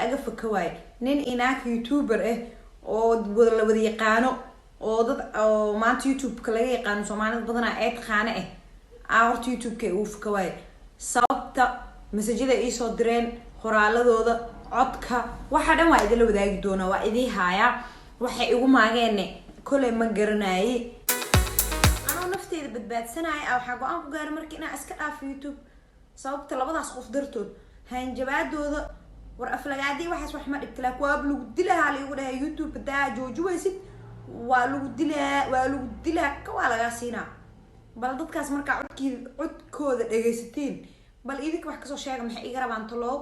Aga faka waaye nin inaag youtuber ah oo wada la wada yaqaano oo dad oo maanta YouTube-ka laga yaqaano, Soomaalida badanaa ee taqaano ah aa horta YouTube-ka ugu faka waaye. Sababta masajada iisoo direen, qoraaladooda, codka, waxa dhan waa idinla wadaagi doonaa, waa idii haayaa. Waxay igu maageenne koley ma garanaye. Anoo nafteyda badbaadsanaya a waxaa go-aan ku gaaray marka inaan iska dhaafo YouTube, sababta labadaas qof dartood, hanjabaadooda, war aflagaadii, waxaas wax ma dhibta, laakin waaba lagu dilahaa laigu dhahay. "YouTube hadaa jooji weysid, waa lagu dilaa, waa lagu dilaa, ka waa lagaa siinaa." Bal dadkaas markaa codkooda dhegaysatiin, bal idinka wax kasoo sheega. Maxay iga rabaan talow?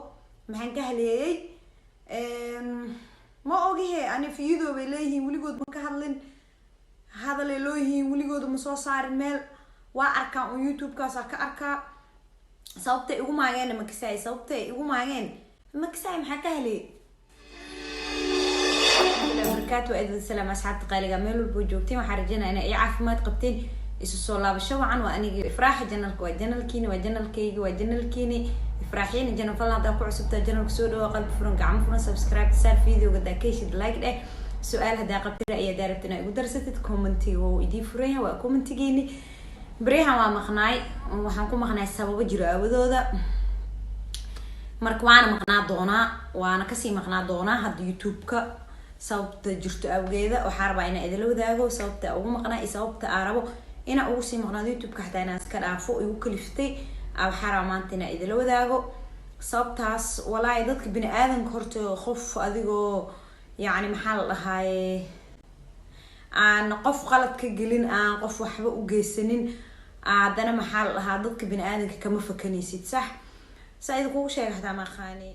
Maxaan ka haleeyay? Ma ogihe. Ani fiyadoo bay leeyihiin, weligood ma ka hadlin, hadalay looyihiin, weligooda ma soo saarin meel. Waa arkaa un, YouTube-kaasa ka arkaa. Sababtay igu maageenna makasaay, sababtay igu maageen makasaay. Maxaa ka haleeyay? Barakaatu. Waa idin salaam, asxaabta qaaliga, meel walbo joogteen. Waxaan rajeynaya inay caafimaad qabteen. Isu soo laabasho wacan. Waa aniga Ifraaxa. Channelka waa channelkiini, waa channelkayga, waa channelkiini Ifraaxiina. Channel falan haddaa ku cusubtaa channelka, soo dhawa, qalbi furan, gacmo furan. Subscribe saar, videoga hadaa ka heshid like dheh. Su-aal haddaa qabtira ayaa daarabta inaa igu darsatid, commentiga waa idii furan yahay, waa commentigiini. Baryahan waa maqnaay, waxaan ku maqnaay sababo jiro aawadooda. Marka waana maqnaa doonaa, waana kasii maqnaa doonaa hadda YouTube-ka sababta jirto awgeeda. Waxaa rabaa inaa idinla wadaago sababta ugu maqnaa iyo sababta aa rabo inaa ugu sii maqnaado YouTube-ka, xataa inaan iska dhaafo igu kaliftay. Waxaa rabaa maanta inaa idinla wadaago sababtaas. Walaahi, dadka bini aadanka horta, qof adigoo, yacni, maxaa la dhahaaye, aan qof qalad ka gelin, aan qof waxba u geysanin, haddana, maxaa la dhahaa, dadka bini aadanka kama fakanaysid. Sax saa idinkugu sheega xataa ma aqaani.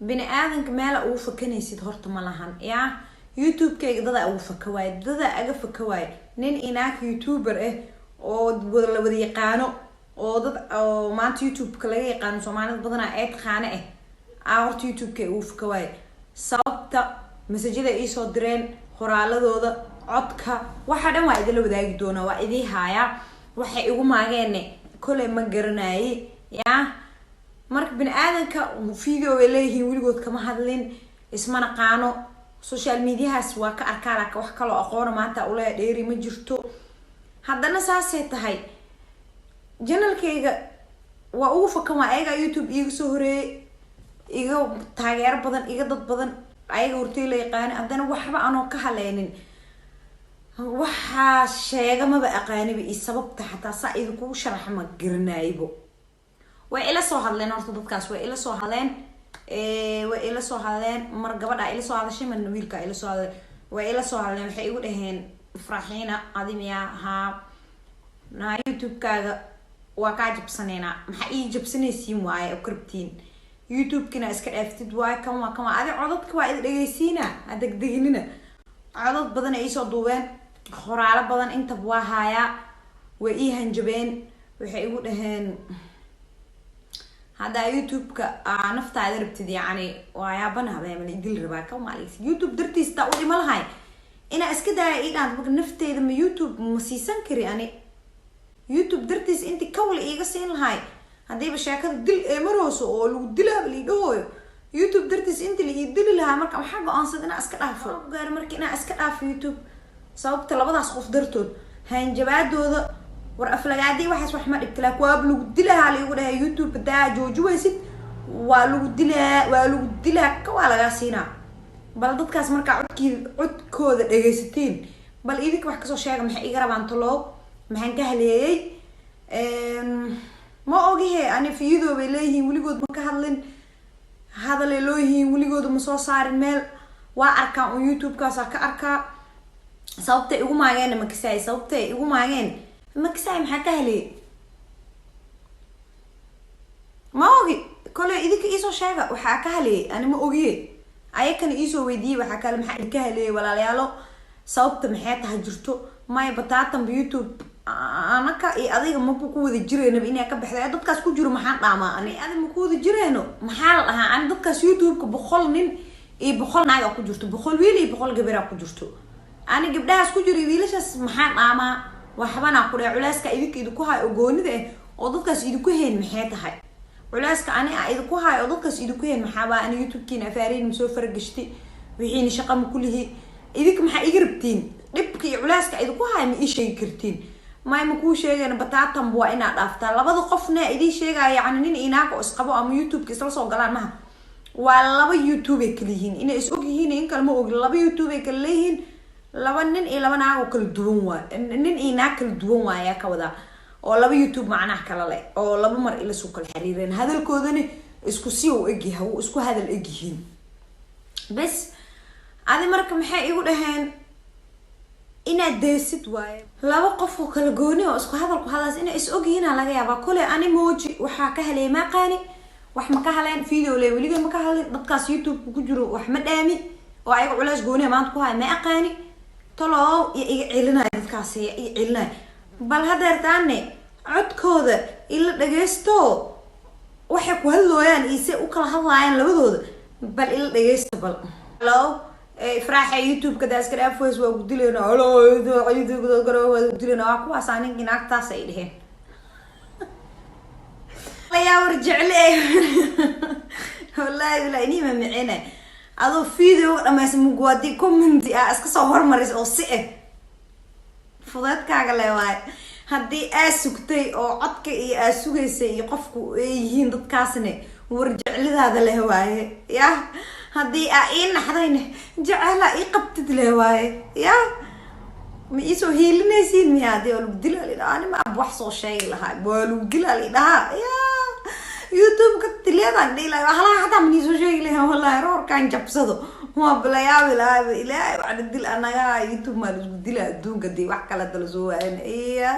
Bini aadanka meela ugu fakanaysid horta ma lahan. Yaa YouTube-kayga dadaa ugu faka waaye, dadaa aga faka waaye. Nin inaag youtuber ah oo wada la wada yaqaano oo dad oo maanta YouTube-ka laga yaqaano, Soomaalida badanaa ee taqaano ah aa horta YouTube-ka ugu faka waaye. Sababta masajada iisoo direen, qoraaladooda, codka, waxa dhan waa idinla wadaagi doonaa, waa idii haayaa. Waxay igu maageenne koley ma garanaye. Yaa marka bini aadanka video bay leeyihiin, weligood kama hadlin, isma naqaano. Social mediahaas waa ka arkaa, laakin wax kaloo aqoona maanta ule dheeri ma jirto. Haddana saasay tahay, channelkayga waa ugu fakan. Waa ayagaa YouTube iiga soo horeeyay, iga taageero badan, iga dad badan, ayaga hortay la yaqaani. Haddana waxba anoo ka hadleynin, waxaa sheega maba aqaaniba iyo sababta xataa saa idinkugu sharaxa ma garanaaybo. Way ila soo hadleen horta dadkaas, way ila soo hadleen, way ila soo hadleen. Mar gabadha ila soo hadashay, marna wiilka ila soo hadleen. Way ila soo hadleen, waxay igu dhaheen: "Ifraaxiina, adi miyaa haa naa? YouTube-kaaga waa kaa jabsaneynaa." Maxaa ii jabsanaysiin waaye oo karabtiin? YouTube-kina iska dhaaftid waaye. Kan waa, kan waa adi. Codadka waa idi dhegeysiina, ha degdeginina. Codad badan ay iisoo duubeen, qoraalo badan intaba waa haayaa. Way ii hanjabeen, waxay igu dhaheen: "Haddaa YouTube-ka naftaada rabtid, yacni waa yaabana habeen idil rabaa ka maalis YouTube dartiis taa u dhima lahay inaa iska daaya ii dhaanta." Marka nafteyda ma YouTube ma siisan kari ani. YouTube dartiis inti kawla iiga siin lahay, haddiiba sheekada dil ee marooso oo lagu dilaaba liidhahooyo, YouTube dartiis inti la ii dili lahaa, marka waxaa go-aansad inaa iska dhaafo gaari. Marka inaa iska dhaafo YouTube sababta labadaas qof dartood, hanjabaadooda, war aflagaadii, waxaas wax ma dhibta, laakin waaba lagu dilahaa laigu dhahay. "YouTube hadaa jooji weysid, waa lagu dilaa, waa lagu dilaa, ka waa lagaa siinaa." Bal dadkaas markaa codkooda dhegaysatiin, bal idinka wax kasoo sheega. Maxay iga rabaan talow? Maxaan ka haleeyay? Ma ogihe. Ani fiyadoo bay leeyihiin, weligood ma ka hadlin, hadalay looyihiin, weligooda ma soo saarin meel. Waa arkaa un, YouTube-kaasa ka arkaa. Sababtay igu maageenna makasaay, sababtay igu maageen makasaay. Maxaa ka haleeyay? Ma ogi. Koley idinka iisoo sheega waxaa ka haleeyay. Ani ma ogiye, ayakana iisoo weydiiyey waxaa kale. Maxaa idinka haleeyay, walaalayaalo? Sababta maxay tahay jirto? Maya, bataatanba YouTube anaka iyo adiga maba ku wada jireynaba. Inaa ka baxda dadkaas ku jiro, maxaan dhaamaa ani? Adi ma ku wada jireyno. Maxaa la dhahaa? Ani dadkaas YouTube-ka 100 nin iyo 100 naag ku jirto, 100 wiil iyo 100 gabaraa ku jirto. Ani gabdhahaas ku jiro iyo wiilashaas maxaan dhaamaa? Waxbanaa ku dhahay. Culeyska idinka idinku hayo oo goonida ah oo dadkaas idinku hayn maxay tahay? Culeyska ani a idinku hayo oo dadkaas idinku heen maxaabaa? Ani YouTube-kiina afaariin ma soo faragashti, wixiina shaqa ma kulihi. Idinka maxaa iga rabtiin? Dhibka iyo culeyska idinku hayo ma ii sheegi kartiin? May, ma kuu sheegayna. Bataatanba waa inaa dhaaftaa. Labada qofna idiin sheegaya, yani nin inaaga oo isqabo ama YouTube-ka isla soo galaan maha, waa laba YouTube ay kala yihiin. Inay is og yihiin in kale ma ogin. Laba YouTube ay kala leeyihiin, laba nin iyo laba naag oo kala duwan waay, nin iyo naag kala duwan waay ayaa ka wadaa, oo laba YouTube macnaha kala leh, oo laba mar ilasoo kala xiriireen. Hadalkoodana isku si u egyahay, wuu isku hadal egyihiin. Bes adi marka maxay igu dhaheen? Inaad deesid waaye. Laba qof oo kala gooni oo isku hadal ku hadlaas inay is ogyihiina laga yaabaa. Kole ani mooji waxaa ka helay maaqaani, wax ma ka haleen video le, weliga ma ka hadlin. Dadkaas YouTube-ka ku jiro wax ma dhaami oo ayaga culeys gooniya maanta ku haya ma aqaani. Talow iyo iga celinaya dadkaas, iga celinaya. Bal hadeertaane codkooda ila dhagaysto, waxay ku hadlooyaan iyo say u kala hadlaayaan labadooda, bal ila dhagaysta. Bal hello, Ifraaxa, YouTube-ka daa iska dhaafweys, waa gudilayna. Hello, YouTube-ka waa gudileyna. Waa kuwaas ninkii naagtaas ay dheheen. Yaa war jecle, wallahi bilahi inii mamicina. Adoo video dhamaysa mugwaadi comment ah iska soo hormaris oo si eh fudeedkaaga le waay. Haddii aa sugtay oo codka iyo aa sugaysay iyo qofku ay yihiin dadkaasne, war jeclidaada leh waaye. Yah, haddii aa ii naxdayne, jecela ii qabtid leh waaye. Yah, ma iisoo hiilinaysiin miya? Hadii waa lagu dilaa lidhaha, ani ma ab wax soo sheegi lahaa, waa lagu dilaa lidhaha. Ya YouTube-ka tileedaan dhihi lahay halaha, xataa ma niisoo sheegi lahaa. Wallahi roorkaan jabsado waa balayaabi lahaa. Ilaahay waxna dil anaga YouTube maa laisku dila adduunka dii wax kale dala soo waayan. Iya,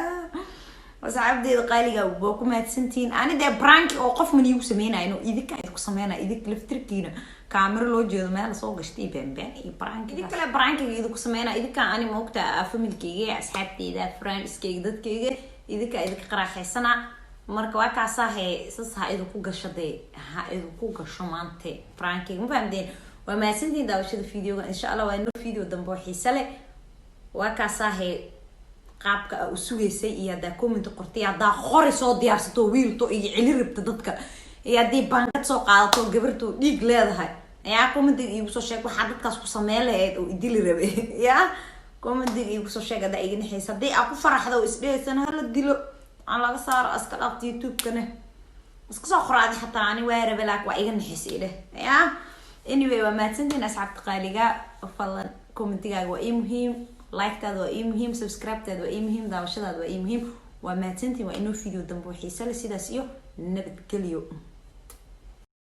asxaabteeda qaaliga, waa ku mahadsantihiin. Ani dee prank oo qof man iigu sameynayo no, idinka idinku sameynaya, idink laftirkiina kaamiro loo jeedo meel soo gashtay, beenbeen iyo prank idin kale prankiga idinku sameynaya. Idinka ani maogta familkeyga, asxaabteyda, friendskeyga, dadkeyga, idinka idinka qaraaxeysana. Marka waa kaasaa he, sas ha idinku gasho dee, ha idinku gasho maante prankiga, ma fahamteen? Waa mahadsantihiin daawashada videoga. Insha Allah waa inoo video dambe oo xiise leh. Waa kaasaa he, qaabka aa u sugaysay iyo haddaa comment qortay, haddaa qori soo diyaarsato wiilto iyo celi rabta dadka, iyo haddii baangad soo qaadato gabarto dhiig leedahay, ayaa commentiga iigu soo sheeg waxaa dadkaas ku sameyn lahayd oo idili rabe. Ya, commentiga iigu soo sheeg haddaa iga naxaysa. Haddii aa ku faraxda oo isdhehaysan hala dilo aan laga saaro iska dhaafta YouTube-kana, iska soo qoraadi xataa ani waa rabe, laakin waa iga naxaysa ileh. Ya, anyway, waa mahadsantihiin asxaabta qaaliga. Fadlan commentigaaga waa ii muhiim, like-taada waa ii muhiim, subscribe-taada waa ii muhiim, daawashadaada waa ii muhiim. Waa mahadsantihiin. Waa inoo video dambe oo xiise leh. Sidaas iyo nabadgelyo.